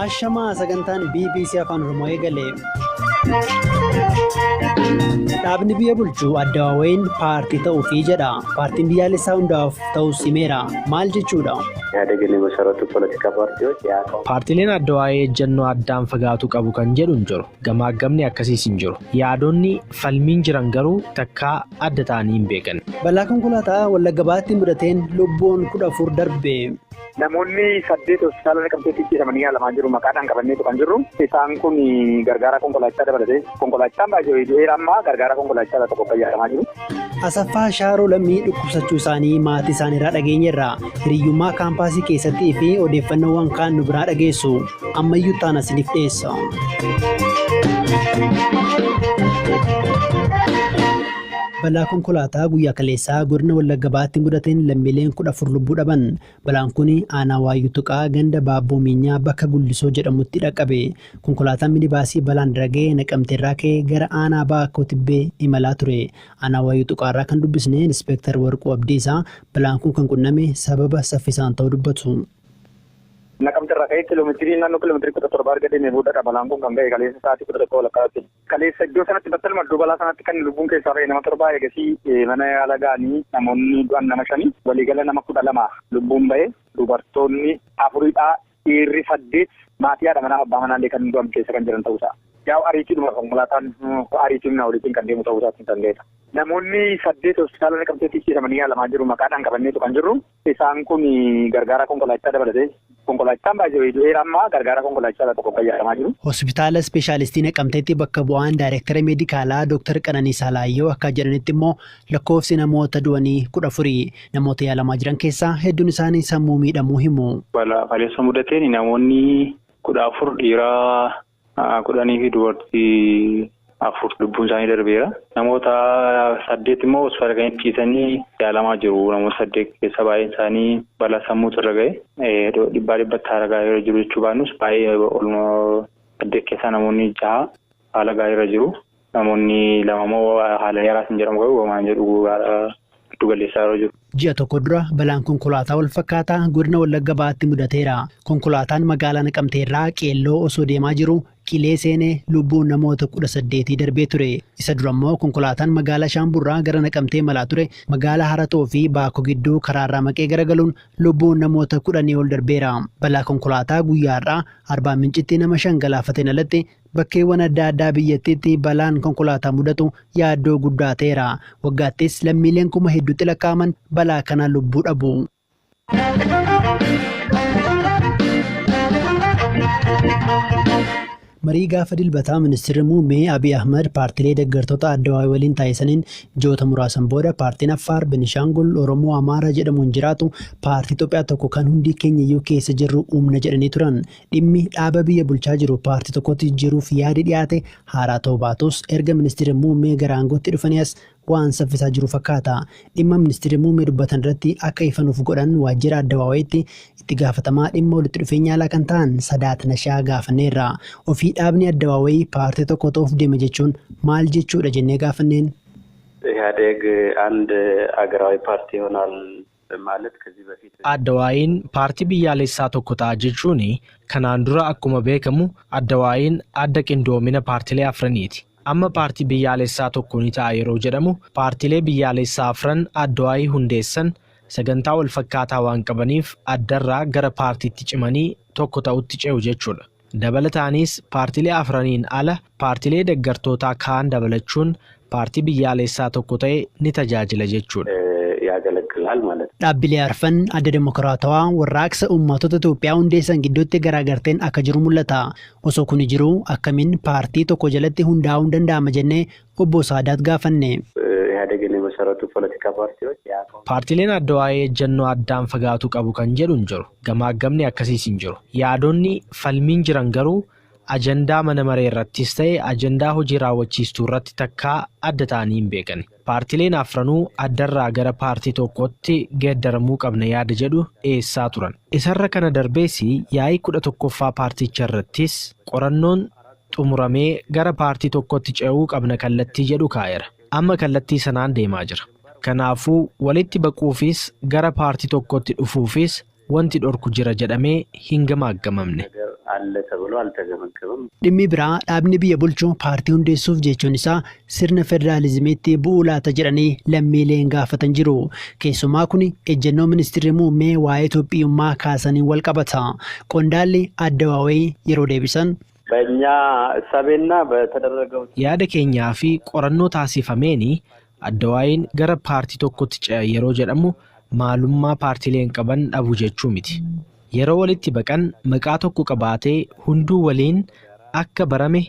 Ashamaa sagantaan BBC Afaan Oromoo eegale. Dhaabni biyya bulchu Addawaawayiin paartii ta'uufii jedha. Paartiin biyyaalessaa hundaaf ta'us himeera. Maal jechuudha? ኢህአዴግን የመሰረቱ ፖለቲካ ፓርቲዎች የአቋም Paartileen Addawaayee ejjennoo addaan fagaatu qabu kan jedhu hin jiru. Gamaaggamni akkasiis hin jiru. Yaadonni falmiin jiran garuu takkaa adda ta'anii hin beekan. Balaa konkolaataa Wallagga Bahaatti mudateen lubbuun 14 darbe. Namoonni 8 hospitaala Naqamteetti ciisamanii yaalamaa jiru. Maqaadhaan qabanneetu kan jirru. Isaan kun gargaaraa konkolaachisaa dabalatee konkolaachisaan baay'ee du'eera amma gargaaraa konkolaachisaa tokko kan yaalamaa jiru. Asaffaa Shaaroo Lammii dhukkubsachuu isaanii maatii isaaniirraa dhageenyeerra. Hiriyyummaa kaampaasii keessattii fi odeeffannoowwan kaan nu biraa dhageessu. Ammayyuu taana isiniif dhiyeessa. Balaa konkolaataa guyyaa kaleessaa godina Wallagga Bahaatti mudateen lammiileen 14 lubbuu dhaban. Balaan kun aanaa Waayyuu Tuqaa ganda Baabboo Miinyaa bakka Gullisoo jedhamutti dhaqqabe. Konkolaataan minibaasii balaan dargee Naqamteerraa ka'ee gara aanaa Baakkoo Tibbee imalaa ture. Aanaa Waayyuu Tuqaarraa kan dubbisne Inspektar Warquu Abdiisaa balaan kun kan qunname sababa saffisaan ta'uu dubbatu. Naqamteerraa ka'ee kiiloomeetirii naannoo kiiloomeetirii 17 erga deemee booda balaan kun kan ga'e kaleessa sa'aatii 11 walakkaatti. Kaleessa iddoo sanatti battaluma iddoo balaa sanatti kan lubbuun keessaa ba'e nama 7, eegasii mana yaala ga'anii namoonni du'an nama 5, waliigala nama 12 lubbuun ba'e, dubartoonni afuridhaa, dhiirri 8, maatii haadha manaa abbaa manaallee kan du'an keessa kan jiran ta'uusaa. Yaa'u ariitiidhuma konkolaataan ariitiin humnaa oliitiin kan deemu ta'uu isaatiin kan ga'edha. Namoonni 8 hospitaala Naqamteetti ciisamanii yaalamaa jiru. Maqaadhaan qabanneetu kan jirru. Isaan kun gargaaraa konkolaachisaa dabalatee konkolaachisaan baay'ee du'eera amma gargaaraa konkolaachisaa tokko kan yaalamaa jiru. Hospitaala Ispeeshaalistii Naqamteetti bakka bu'aan daayireektara meedikaalaa Dooktar Qananiisaa Laayyoo akka jedhanitti immoo lakkoofsi namoota du'anii 14. Namoota yaalamaa jiran keessaa hedduun isaanii sammuu miidhamuu himu. Balaa kaleessa mudateen namoonni 14, dhiiraa 10 fi dubartii 4 lubbuun isaanii darbeera. Namoota 8 immoo hospitaala kan ciisanii yaalamaa jiru. Namoota 8 keessa baay'een isaanii balaa sammuutu irra gahe. Dhibbaa dhibbatti haala gaarii irra jiru jechuu baannus, baay'ee 8 keessaa namoonni 6 haala gaarii irra jiru. Namoonni 2 immoo haala yaraas hin jedhamu, garuu waan jedhu haala giddu galeessaa irra jiru. Ji'a tokko dura balaan konkolaataa wal fakkaataa godina Wallagga Bahaatti mudateera. Konkolaataan magaalaa Naqamteerraa Qeelloo osoo deemaa jiru qilee seenee lubbuun namoota 18 darbee ture. Isa dura immoo konkolaataan magaalaa Shaamburraa gara Naqamtee imalaa ture magaalaa Haratoo fi Baakoo gidduu karaarraa maqee garagaluun lubbuun namoota 10 ol darbeera. Balaa konkolaataa guyyaa har'aa Arbaa Mincitti nama 5 galaafateen alatti bakkeewwan adda addaa biyyattiitti balaan konkolaataa mudatu yaaddoo guddaa ta'eera. Waggaattis lammiileen kuma hedduutti lakkaa'aman balaa kanaan lubbuu dhabu. Marii gaafa Dilbataa Ministirri Muummee Abiy Ahmad paartilee deeggartoota Addawaayii waliin taasisaniin ji'oota muraasan booda paartiin Affaar, Benishaangul, Oromoo, Amaara jedhamuun jiraatu paartii Itoophiyaa tokko kan hundi keenya iyyuu keessa jirru uumna jedhanii turan. Dhimmi dhaaba biyya bulchaa jiru paartii tokkotti jijjiiruuf yaadi dhiyaate haaraa ta'uu baatus, erga Ministirri Muummee gara aangootti dhufanii as waan saffisaa jiru fakkaata. Dhimma Ministirri Muummee dubbatan irratti akka ifa nuuf godhan waajjira Addawaawayitti itti gaafatamaa dhimma walitti dhufeenya alaa kan ta'an Sadaat Nashaa gaafanneerra. Ofii dhaabni Addawaawayii paartii tokko ta'uuf deema jechuun maal jechuudha jennee gaafanneen. ኢህአዴግ አንድ አገራዊ ፓርቲ ይሆናል ማለት ከዚህ በፊት Addawaayiin paartii biyyaalessaa tokko ta'a jechuun kanaan dura akkuma beekamu Addawaayiin adda qindoomina paartilee afraniiti. Amma paartii biyyaalessaa tokko ni ta'a yeroo jedhamu, paartilee biyyaalessaa afran Addawaayii hundeessan sagantaa wal fakkaataa waan qabaniif addarraa gara paartiitti cimanii tokko ta'utti ce'u jechuudha. Dabalataanis paartilee afraniin ala paartilee deeggartootaa kaan dabalachuun paartii biyyaalessaa tokko ta'e ni tajaajila jechuudha. ያገለግላል ማለት ነው። Dhaabbilee arfan Adda Dimokiraatawaa Warraaqsa Uummattoota Itoophiyaa hundeessan gidduutti garaagarteen akka jiru mul'ata. Osoo kuni jiruu akkamiin paartii tokko jalatti hundaa'uun danda'ama jennee obbo Saadaat gaafanne. ኢህአዴግን የመሰረቱ ፖለቲካ ፓርቲዎች የአቋም Paartileen Addawaayee ejjennoo addaan fagaatu qabu kan jedhu hin jiru. Gamaaggamni akkasiis hin jiru. Yaadonni falmiin jiran garuu ajandaa mana maree irrattis ta'e ajandaa hojii raawwachiistuu irratti takkaa adda ta'anii hin beekan. Paartileen afranuu addarraa gara paartii tokkotti geeddaramuu qabna yaada jedhu dhiyeessaa turan. Isarra kana darbees yaa'ii 11ffaa paarticha irrattis qorannoon xumuramee gara paartii tokkotti ce'uu qabna kallattii jedhu kaa'eera. Amma kallattii sanaan deemaa jira. Kanaafuu walitti baquufis gara paartii tokkotti dhufuufis wanti dhorku jira jedhamee hin gamaaggamamne. ነገር አለ ተብሎ አልተገመገመም። Dhimmi biraa dhaabni biyya bulchu paartii hundeessuuf jechuun isaa sirna federaalizimiitti bu'uu laata jedhanii lammiileen gaafatan jiru. Keessumaa kun ejjennoo ministeerri muummee waa'ee Itoophiyummaa kaasanii wal qabata. Qondaalli ADWUI yeroo deebisan በእኛ እሳቤና በተደረገው Yaada keenyaa fi qorannoo taasifameen ADWUIn gara paartii tokkotti ce'a yeroo jedhamu maalummaa paartiileen qaban dhabu jechuu miti. Yeroo walitti baqan maqaa tokko qabaatee hunduu waliin akka barame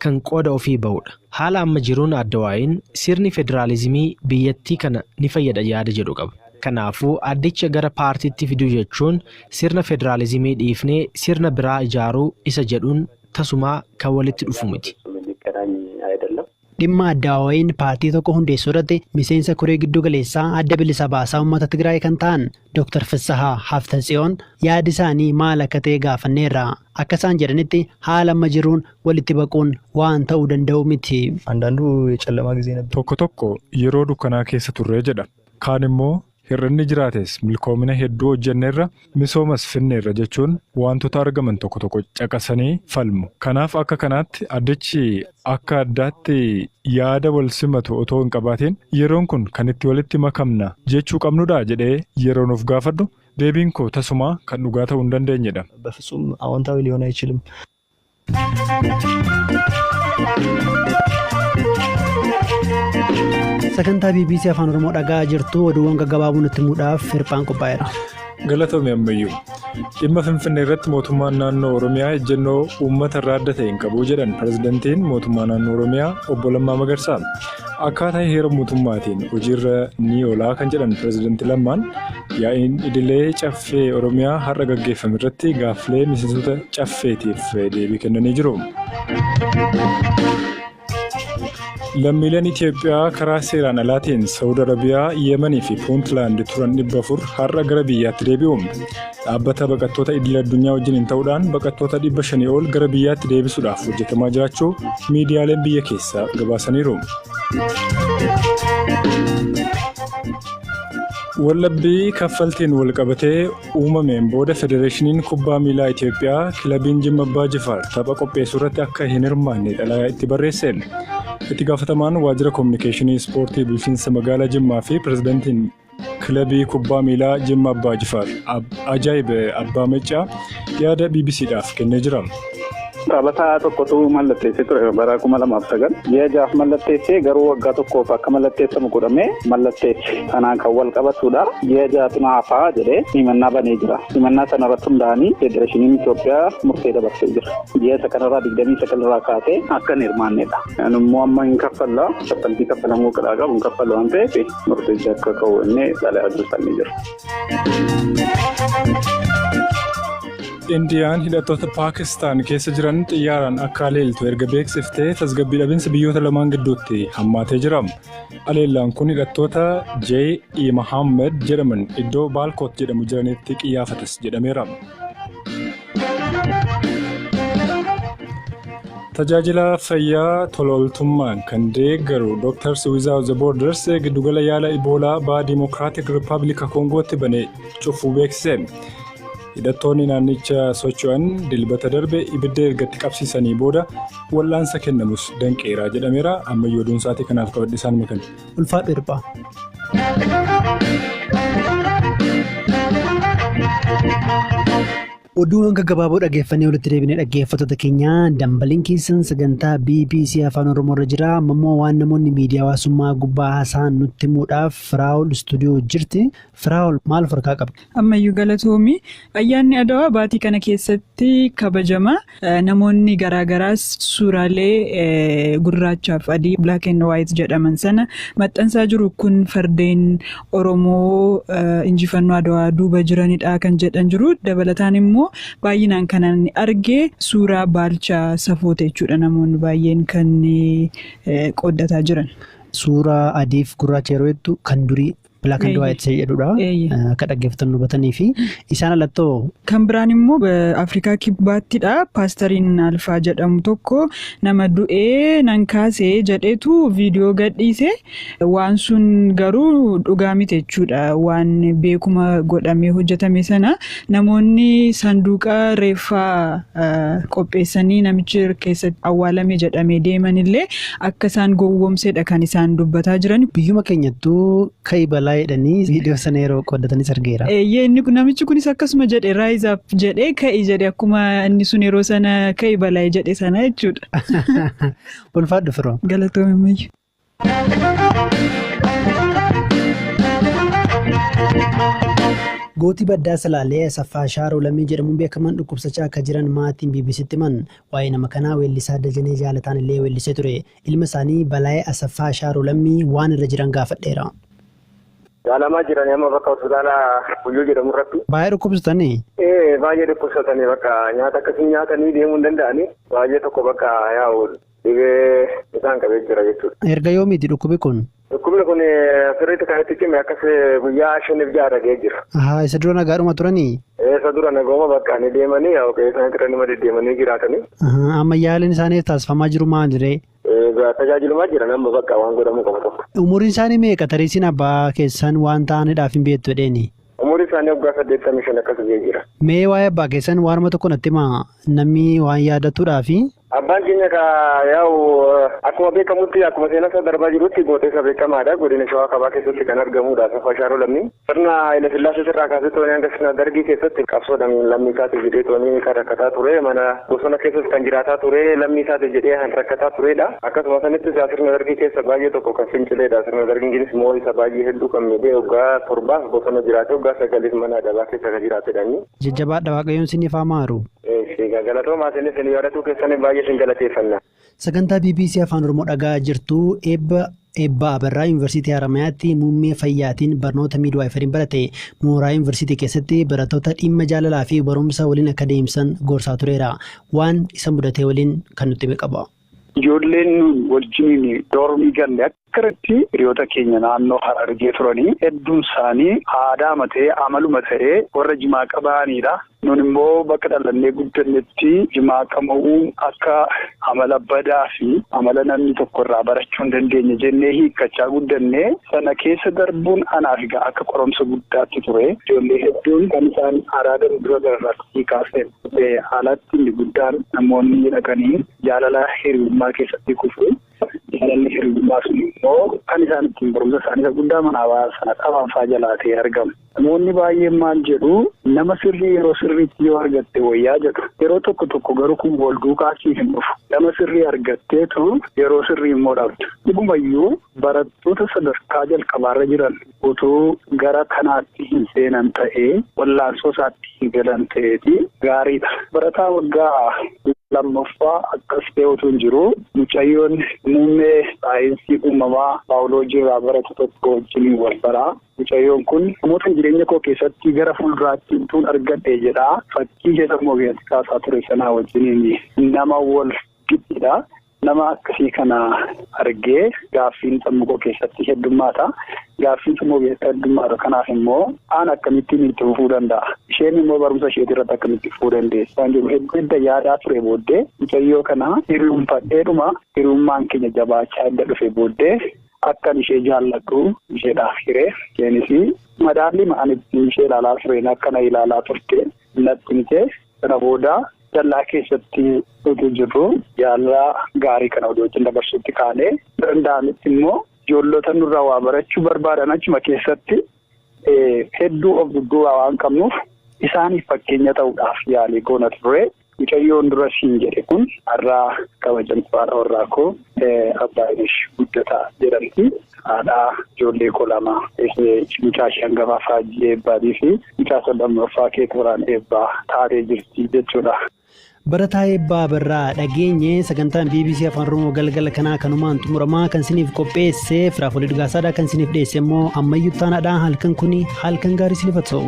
kan qooda ofii ba'udha. Haala amma jiruun ADWUIn sirni federaalizimii biyyattii kana ni fayyada yaada jedhu qaba. Kanaafuu addicha gara paartiitti fiduu jechuun sirna federaalizimii dhiifnee sirna biraa ijaaruu isa jedhuun tasumaa kan walitti dhufu miti. የሚገናኝ አይደለም። Dhimma ADWUIn paartii tokko hundeessuu irratti miseensa koree giddu galeessaa Adda Bilisa Baasaa Uummata Tigraay kan ta'an Dr. Fissahaa Haftatsiyoon yaadi isaanii maal akka ta'e gaafanneerra. Akka isaan jedhanitti haala amma jiruun walitti baquun waan ta'uu danda'u miti. አንዳንዱ የጨለማ ጊዜ ነበር። Tokko tokko yeroo dukkanaa keessa turree jedha. Kaan immoo hir'inni jiraates milkoomina hedduu hojjenneerra, misoomas finneerra jechuun wantoota argaman tokko tokko caqasanii falmu. Kanaaf akka kanaatti addichi akka addaatti yaada wal simatu otoo hin qabaatiin yeroon kun kan itti walitti makamna jechuu qabnudha jedhee yeroo nuuf gaafadhu, deebiin koo tasumaa kan dhugaa ta'uu hin dandeenyedha. በፍጹም አዎንታዊ ሊሆን አይችልም። Sagantaa BBC Afaan Oromoo dhagaa jirtu. Oduuwwan gaggabaaboo nutti himuudhaaf Hirphaan qophaa'eera. Galatoomi ammayyuu. Dhimma Finfinnee irratti mootummaan naannoo Oromiyaa ejjennoo uummata irraa adda ta'e hin qabu jedhan pirezidantiin mootummaa naannoo Oromiyaa obbo Lammaa Magarsaa. Akkaataa heera mootummaatiin hojiirra ni oolaa kan jedhan pirezidantii Lammaan, yaa'iin idilee Caffee Oromiyaa har'a gaggeeffame irratti gaaffilee miseensota caffeetiif deebii kennanii jiru. Lammiileen Itoophiyaa karaa seeraan alaatiin Saawud Arabiyaa, Yemanii fi Puuntlaand turan 400 har'a gara biyyaatti deebi'u. Dhaabbata baqattoota idil addunyaa wajjin ta'uudhaan baqattoota 500 ol gara biyyaatti deebisuudhaaf hojjetamaa jiraachuu miidiyaaleen biyya keessaa gabaasaniiru. Wallabbii kaffaltiin wal qabatee uumameen booda Federeeshiniin Kubbaa Miilaa Itoophiyaa kilabiin Jimma Abbaa Jifaar tapha qopheessuu irratti akka hin hirmaanne xalayaa itti barreesse. Itti gaafatamaan waajjira koominikeeshinii ispoortii bulchiinsa magaalaa Jimmaa fi pirezidantiin kilabii kubbaa miilaa Jimma Abbaa Jifaar Ajaa'ib Abbaa Maccaa yaada BBCdhaaf kennee jira. Taphataa tokkotu mallatteessee ture bara 2009. Ji'a 6f mallatteessee, garuu waggaa tokkoof akka mallatteessamu godhamee mallatteesse. Kanaan kan wal qabatudha. Ji'a 6tu na hafaa jedhee himannaa banee jira. Himannaa sana irratti hundaa'anii Federeeshiniin Itoophiyaa murtee dabarsee jira. Ji'a isa kanarraa 29rraa kaasee akka hin hirmaannedha. Ani immoo amma hin kaffallaa. Kaffaltii kaffalamuu qabu hin kaffalu waan ta'eef, murteessi akka ka'u inni xalayaa dursanii jira. Indiyaan hidhattoota Paakistaan keessa jiran xiyyaaraan akka haleeltu erga beeksiftee tasgabbii dhabinsa biyyoota lamaan gidduutti hammaatee jira. Haleellaan kun hidhattoota J.E. Mohammed jedhaman iddoo Baalkoot jedhamu jiranitti qiyyaafates jedhameera. Tajaajila fayyaa tolooltummaan kan deeggaru Doctors Without the Borders giddugala yaala Iboolaa baha Dimokiraatik Rippaabilika Koongootti bane cufuu beeksise. Hidhattoonni naannicha socho'an Dilbata darbe ibidda ergatti qabsiisanii booda wal'aansa kennamus danqeeraa jedhameera. Ammayyuu oduun sa'aatii kanaaf qabadhe isaan makan. Ulfaadhu Hirphaa. Oduuwwan gaggabaaboo dhaggeeffannee walitti deebinee, dhaggeeffattoota keenya, dambaliin keessan sagantaa BBC Afaan Oromoo irra jira. Amma immoo waan namoonni miidiyaa hawaasummaa gubbaa haasa'an nutti himuudhaaf Firaa'ol istuudiyoo jirti. Firaa'ol, maal of harkaa qabdi? Ammayyuu galatoomi. Ayyaanni Adawaa baatii kana keessatti kabajama. Namoonni garaagaraas suuraalee gurraachaaf adii, black and white jedhaman sana maxxansaa jiru. Kun fardeen Oromoo injifannoo Adawaa duuba jiranidha kan jedhan jiru. Dabalataan immoo baay'inaan kan ani arge suuraa Baalchaa Safoota jechuudha, namoonni baay'een kan qooddataa jiran. Suuraa adiif gurraacha yeroo jettu kan durii Black and white jedhudha. Akka dhaggeeffattoonni hubatanii fi isaan alattoo. Kan biraan immoo Afrikaa Kibbaattidha. Paastariin Alfaa jedhamu tokko nama du'ee nan kaasee jedheetu viidiyoo gadhiise. Waan sun garuu dhugaa miti jechuudha. Waan beekuma godhamee hojjetame sana namoonni sanduuqa reeffaa qopheessanii namichi keessatti awwaalame jedhamee deeman illee akka isaan gowwoomsedha kan isaan dubbataa jiran. Biyyuma keenyattuu ka'i balaa jedhanii viidiyoo sana yeroo qooddatanis argeera. Eeyyee, inni kun namichi kunis akkasuma jedhe, "Rise up" jedhee, ka'i jedhe, akkuma inni sun yeroo sana ka'i balaa jedhe sana jechuudha. Ulfaadhu, firoo. Galatoomii ammayyu. Gootii Baddaa Salaalee Asaffaa Shaaroo Lammii jedhamuun beekaman dhukkubsachaa akka jiran maatiin BBCtti himan. Waa'ee nama kanaa weellisaa Dajanee Jaalataan illee weellisee ture. Ilma isaanii Balaayee Asaffaa Shaaroo Lammii waan irra jiran gaafadheera. Yaalamaa jiranii amma bakka hospitaala Guyyoo jedhamu irratti. Baay'ee dhukkubsatanii? Ee, baay'ee dhukkubsatanii, bakka nyaata akkasii nyaatanii deemuu hin danda'anii, baay'ee tokko bakka yaa'u dhibee isaan qabee jira jechuudha. Erga yoomiiti dhukkubi kun? Dhukkubni kun sirriitti kan itti cime akkas guyyaa 5 6 dhagee jira. Ahaa, isa dura nagaadhuma turanii? Isa dura nagooma, bakka ni deemanii yaa'u qe'ee isaanii irra nima deddeemanii jiraatanii. Amma yaaliin isaanii taasifamaa jiru maal diree? Tajaajilumaa jiran amma, bakka waan godhamuu qabu tokko. Umuriin isaanii meeqa? Tariisiin abbaa keessan waan ta'aniidhaaf hin beektu jedheeni. Umuriin isaanii waggaa 85 akkas gahee jira. Mee waa'ee abbaa keessan waanuma tokko natti himaa, namni waan yaadatuudhaafi. Abbaan keenya ka yaa'u akkuma beekamutti, akkuma seenaa isaa darbaa jirutti, gooteessa beekamaadha. Godina Shawaa Kaabaa keessatti kan argamudha. Asaffaa Shaaroo Lammii. Sirna Haile Sillaasee irraa kaasee toonii hanga sirna Dargii keessatti qabsoodhaan lammii isaatiif jedhee toonii kan rakkataa ture. Mana bosona keessatti kan jiraataa ture, lammii isaatiif jedhee kan rakkataa turedha. Akkasuma sanittis sirna Dargii keessa baay'ee tokko kan fincileedha. Sirna Dargiinis immoo isa baay'ee hedduu kan miidhee, waggaa 7f bosona jiraate, waggaa 9f mana adabaa keessa kan jiraatedha inni. Jajjabaadha, Waaqayyoon isiniif haa maaru. Galatoomaa, isinis isin yaadatuu keessanii baay'ee isin galateeffanna. Sagantaa BBC Afaan Oromoo dhagaa jirtu. Eebba Abarraa Yuunivarsiitii Haramayaatti muummee fayyaatiin barnoota midwiferyn barate. Mooraa yuunivarsiitii keessatti barattoota dhimma jaalalaa fi barumsa waliin akka deemsan gorsaa tureera. Waan isa mudate waliin kan nutti hime qaba. Ijoolleen nuyi wajjiniin dormii galle akkanatti hiriyoota keenya naannoo Harargee turanii hedduun isaanii aadaa matee amaluma ta'ee warra jimaa qabaanidha. Nun immoo bakka dhalannee guddannetti jimaa qama'uun akka amala badaa fi amala namni tokko irraa barachuu hin dandeenye jennee hiikkachaa guddannee, sana keessa darbuun anaaf egaa akka qoromsa guddaatti ture. Ijoollee hedduun kan isaan araadan dura gararraatti kaaseen alatti inni guddaan namoonni dhaqanii jaalala hiriyummaa keessatti kufu. Jaalalli hiriyummaa sun immoo kan isaan ittiin barumsa isaanii isa guddaa manaa sana qaban faa jalaa ta'ee argama. Namoonni baay'een maal jedhu, nama sirrii yeroo sirriitti yoo argatte wayyaa jedhu. Yeroo tokko tokko garuu kun wal duukaa siif hin dhufu. Nama sirrii argatteetu yeroo sirrii immoo dhabdu. Dhugumayyuu barattoota sadarkaa jalqabaarra jiran utuu gara kanaatti hin seenan ta'ee, wallaansoo isaatti hin galan ta'eeti gaariidha. Barataa waggaa lammaffaa akkas ta'e utuu hin jiru, mucayyoon muummee saayinsii uumamaa baayoloojii irraa baratu tokko wajjin wal baraa. Mucayyoon kun namoota jireenya koo keessatti gara fuulduraatti utuun argadhe jedhaa fakkii ishee sammuu keessatti kaasaa ture sanaa wajjiniin nama wal gixxidha. Nama akkasii kana argee gaaffiin sammuu koo keessatti heddummaata. Gaaffiin sammuu keessatti heddummaata kanaaf immoo aan akkamittiin itti fufuu danda'a? Isheen immoo barumsa isheetii irratti akkamitti fufuu dandeessi? Waan jiru hedduu edda yaadaa ture booddee mucayyoo kana hiriyumfadheedhuma, hiriyummaan keenya jabaachaa edda dhufe booddee akkan ishee jaalladhu isheedhaaf hiree, isheenis madaallii ma'an ittiin ishee ilaalaa tureen akkana ilaalaa turte natti himte. Sana booda dallaa keessatti utuu jirru jaalala gaarii kana oduu wajjin dabarsuutti kaanee, danda'ametti immoo ijoollota nurraa waa barachuu barbaadan achuma keessatti hedduu of dudduubaa waan qabnuuf isaaniif fakkeenya ta'uudhaaf yaalii goona turre. Mucayyoon dura siin jedhe kun har'aa kabajamtuu haadha warraa koo Abbaayinesh Guddataa jedhamti. Haadhaa ijoollee koo lama, mucaa ishee hangafaa Faajjii Eebbaatii fi mucaa isa lammaffaa Keeturaan Eebbaa taatee jirti jechuudha. Barataa Eebbaa Abarraa dhageenye. Sagantaan BBC Afaan Oromoo galgala kanaa kanumaan xumuramaa. Kan isiniif qopheesse Firaafolii Dhugaasaadha, kan isiniif dhiyeesse immoo Ammayyuu Taanaadha. Halkan kuni halkan gaarii isiniif haa ta'u.